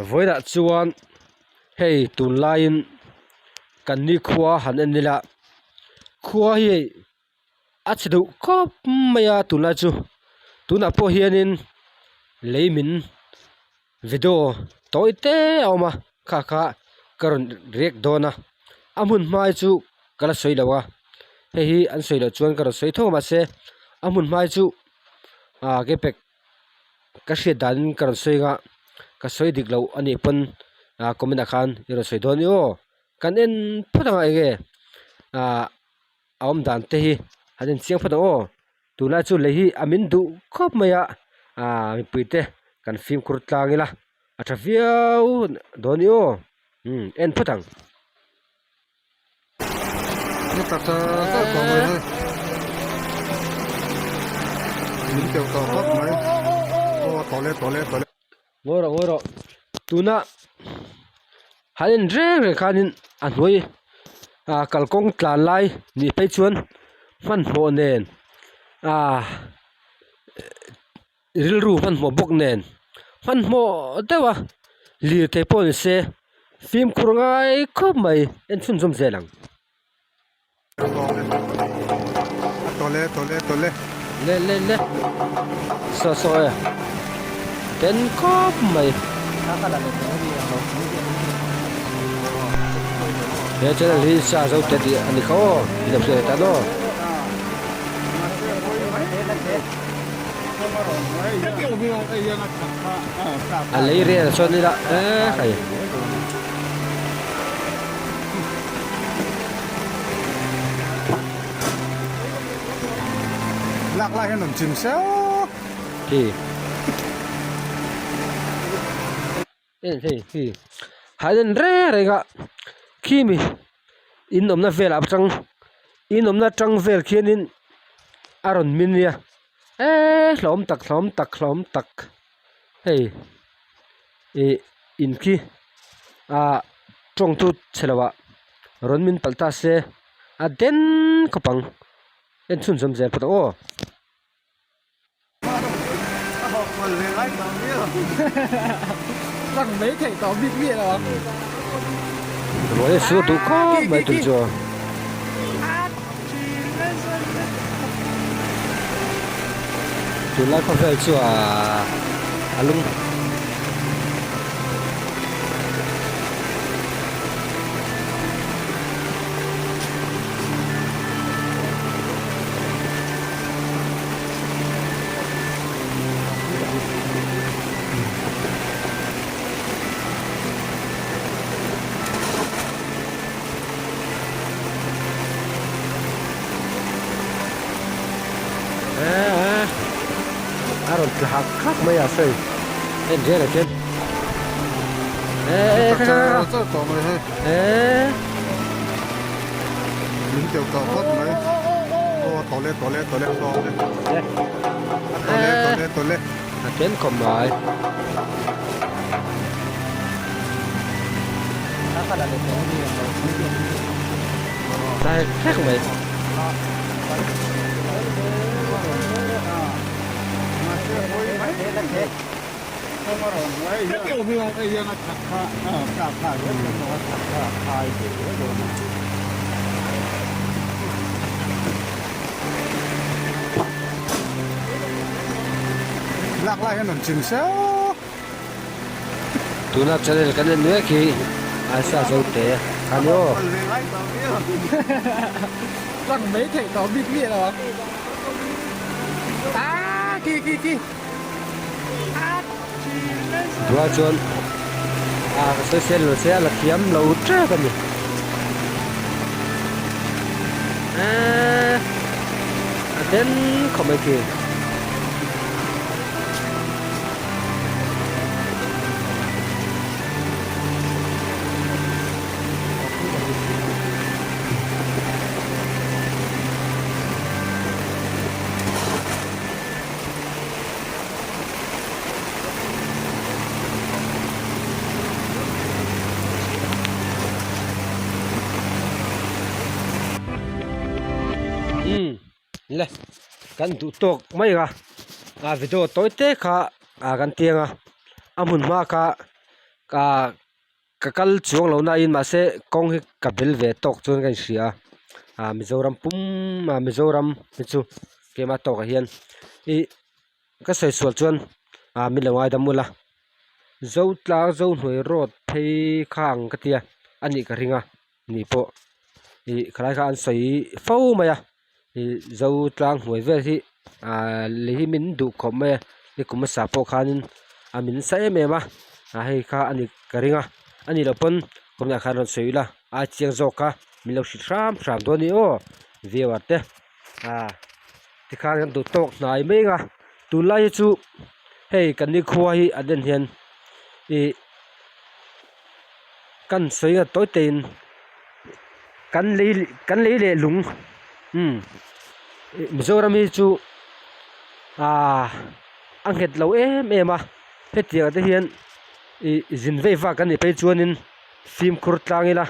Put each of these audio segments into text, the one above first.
Vawiinah chuan hei tunlaiin kan nikhua han en ila khua hi hei a chhe deuh khawp mai a tunlai chu tunah pawh hianin lei min video tawi te a awm a kha kha ka rawn react dawn a a hmun hmai chu ka la sawi lo a hei hi an sawi loh chuan ka rawn sawi tho mahse a hmun hmai chu ah kepek ka hriat danin ka rawn sawi ang a ka sawi dik loh a nih pawn ah comment ah khan i rawn sawi dawn i aw kan en phawt ang a enge ah a awm dan te hi han en chiang phawt ang aw tunlai chu lei hi a min duh khawp mai a ah mipui te kan fimkhur tlang ila a tha viau dawn i aw umm en phawt ang. Ngawi rawh ngawi rawh tuna han en reng reng khanin a hnuai ah kalkawng tlan lai nih phei chuan hmanhmawh nen ah rilru hmanhmawh bawk nen hmanhmawh deuh a lirthei pawh ni se fimkhur ngai khawp mai en chhunzawm zel ang. Le le le saw saw e den khawp mai he channel hi sa zo te tih a ni kha aw i lo hriat tan aw. A lei rel chuan ila e khai. Lak lai hian rawn chim seuh. Khi. En hei khi. Han en reng reng a khi mi in awmna velah atang in awmna atang vel khianin a rawn min nia eee hlawm tak hlawm tak hlawm tak hei ih in khi ah tawng chu chhe lo ah rawn min palh ta se a den khawp ang en chhunzawm zel phawt ang aw. Ruah hi a sur duh khawp mai tun chu. Tunlai khawvel chu a lung. A rawn tla hak hak mai a sawi en zel ah khian eh kha kha kha eh. Min teuh tawh phawt mai. Aw tawle tawle tawle tawle. Tawle tawle tawle. A ken khawp mai. Tlai hlek mai. Lak lai hian rawn chim seuh. Tuna channel kan en mek hi Aisa Zote a ni aw. Tunah chuan ah ka sawi sel lo che a la thiam lo tep a ni eee a den khawp mai khi. Umm le kan duh tawk mai ang a a video tawi te kha ah kan tiang a a hmun hma kha. Ka ka kal chuang lo nain mahse kawng hi ka bel ve tawk chuan ka inhria a ah Mizoram pum ah Mizoram hi chu keimah tawkah hian ih ka sawi sual chuan ah min lo ngaidam ula Zotlang Zohnuai road phei kha ang ka tia a nih ka ring a ni pawh ih khalai kha an sawi fo mai a ih Zotlang hnuai vel hi ah lei hi min duh khawp mai a nikum hmasa pawh khanin a min sa em em a ah hei kha a nih ka ring a a nih loh pawn kawngah khan rawn sawi ila a chiang zawk a min lo hrilh hram hram dawn a ni aw viewer te ah tikhan kan duh tawk hnai mai ang a tunlai hi chu hei kan nikhua hi an en hian ih kan sawi ngat tawi teiin kan lei kan lei leh lung umm Mizoram hi chu ahh a nghet lo em em a hetiang te hian ih zin vei vak kan nih phei chuanin fimkhur tlang ila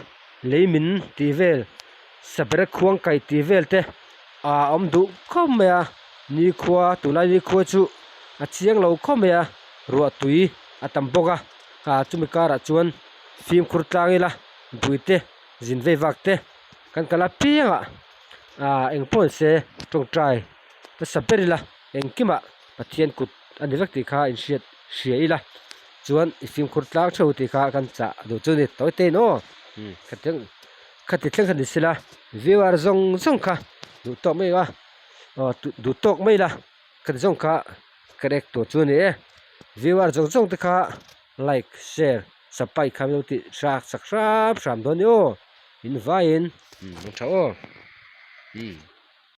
lei min tih vel saberek khuang kaih tih vel te a awm duh khawp mai a nikhua tunlai nikhua chu a chiang lo khawp mai a ruah tui a tam bawk a. Ah chumi karah chuan fimkhur tlang ila buite zin vei vak te kan kal apiangah ah eng pawh ni se tawngtai nasa ber ila engkimah Pathian kut a ni vek tih kha inhriat hria ila chuan i fimkhur tlang theuh tih kha kan chah duh chu a ni tawi te in aw umm khatiang khati thleng kha ni sela viewer zawng zawng kha duh tawk mai a aw duh tawk mai ila khati zawng kha. Ka rek tur chu a ni e viewer zawng zawng te kha like share subscribe kha min lo tih hrak chak hram hram dawn ni aw in vaiin umm ang tha aw umm.